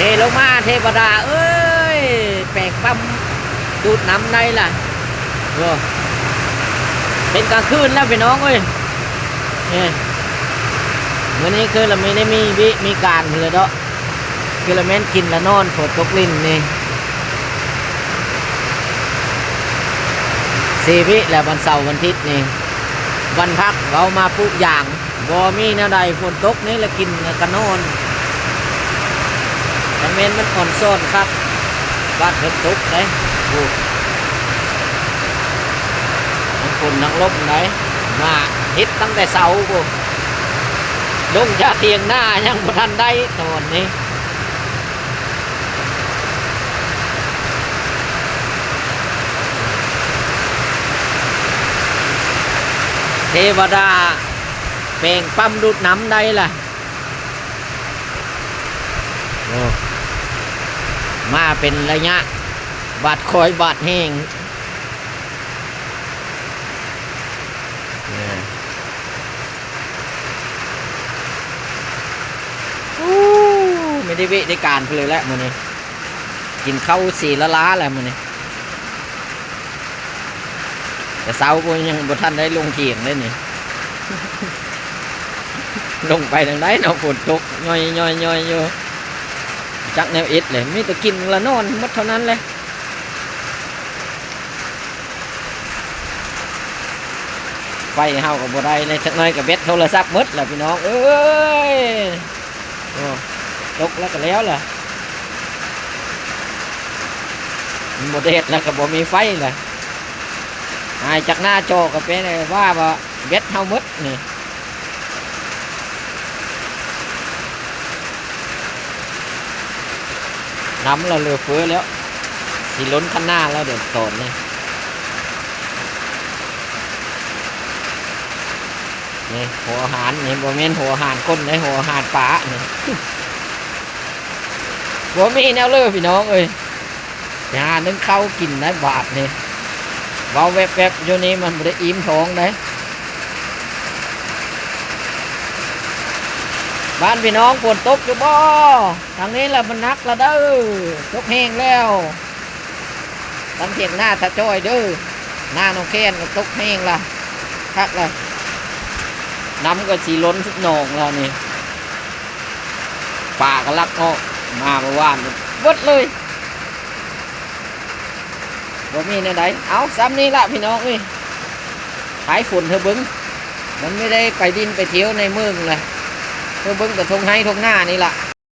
ເທລົງມາເທວະດາເອີຍ ແປງປ້ຳດູດນ້ຳໄດ້ລະ. ໂອ້ ເປັນກາງຄືນແລ້ວພີ່ນ້ອງເອີຍ. ເອີ ມື້ນີ້ຄືລະມີ ໄດ້ມີວິມີການພຸ້ນແຫຼະເນາະ ຄືລະແມ່ນກິນລະນອນ ຝົນຕົກລິນນີ້ ຊີວິດແຫຼະ ວັນເສົາວັນທິດນີ້ ວັນພັກເອົາມາປູກຢາງ. ບໍ່ມີແນວໃດ ຝົນຕົກນີ້ລະກິນລະກະນອນ. ມັນແມ່ນມັນອອນຊອນຄັກ ບາດຝົນຕົກເດ້. ໂອ້ ທັງຝົນທັງລົມໄດ໋ ມາເຮັດຕັ້ງແຕ່ເຊົ້າພຸ້ນ ລົງຈາກຖຽງນາຍັງບໍ່ທັນໄດ້ຕອນນີ້. ເທວະດາແປງປ້ຳດູດນ້ຳໄດ້ລະ. ໂອ້ ມາເປັນໄລຍະ ບາດຄ່ອຍບາດແຮງ. ໂອ້ ໄມ່ໄດ້ເວະໄດ້ການເພິ່ນເລີຍແຫຼະມື້ນີ້ ກິນເຂົ້າສີລາລາແຫຼະມື້ນີ້. ແຕ່ເຊົ້າພຸ້ນຍັງບໍ່ທັນໄດ້ລົງຖຽງເລີຍນີ້ ລົງໄປທາງໃດເນາະ ຝົນຕົກຍ້ອຍໆໆຢູ່ ຈັກແນວເຮັດເລີຍ ມີແຕ່ກິນລະນອນໝົດເທົ່ານັ້ນແຫຼະ. ໄຟເຮົາກໍບໍ່ໄດ້ເລີຍ ຈັກໜ້ອຍກໍແບັດໂທລະສັບໝົດລະພີ່ນ້ອງເອີຍ. ໂອ້ ຕົກແລ້ວກໍແລ້ວລະ ມັນບໍ່ແດດແລ້ວກໍບໍ່ມີໄຟລະ ຫາຍຈາກໜ້າຈໍກໍເປັນວ່າ ວ່າແບັດເຮົາໝົດນີ້. ນ້ຳລະເຫຼືອເຟີ້ແລ້ວ ຊິລົ້ນຄັນນາລະເດີ ຕອນນີ້. ນີ້ຫົວອາຫານນີ້ ບໍ່ແມ່ນຫົວອາຫານຄົນເດ້ ຫົວອາຫານປານີ້. ບໍ່ມີແນວເລີພີ່ນ້ອງເອີຍ ໄປຫາໜຶ້ງເຂົ້າກິນໄດ້ບາດນີ້. ເວົ້າແວບໆຢູ່ນີ້ມັນບໍ່ໄດ້ອີ່ມທ້ອງເດ້. ບ້ານພີ່ນ້ອງຝົນຕົກຢູ່ບໍ່? ທາງນີ້ລະມັນໜັກລະເດີ ຕົກແຮງແລ້ວ. ທາງຖຽງນາຕາຈ້ອຍເດີ ນານ້ອງແຄນກໍຕົກແຮງລະ ຄັກລະ ນ້ຳກໍຊິລົ້ນໜອງລະນີ້. ປາກໍລັກອອກມາເມື່ອວານນີ້ເບິດເລີຍ. ບໍ່ມີແນວໃດ ເອົາ ສ່ຳນີ້ລະພີ່ນ້ອງເອີຍ. ພາຍຝົນເທື່ອເບິ່ງ ມັນມີໄດ້ໄປດິນໄປທ່ຽວໃນເມືອງລະ ເພື່ອເບິ່ງແຕ່ທົ່ງໄຮ່ທົ່ງນານີ້ລະ.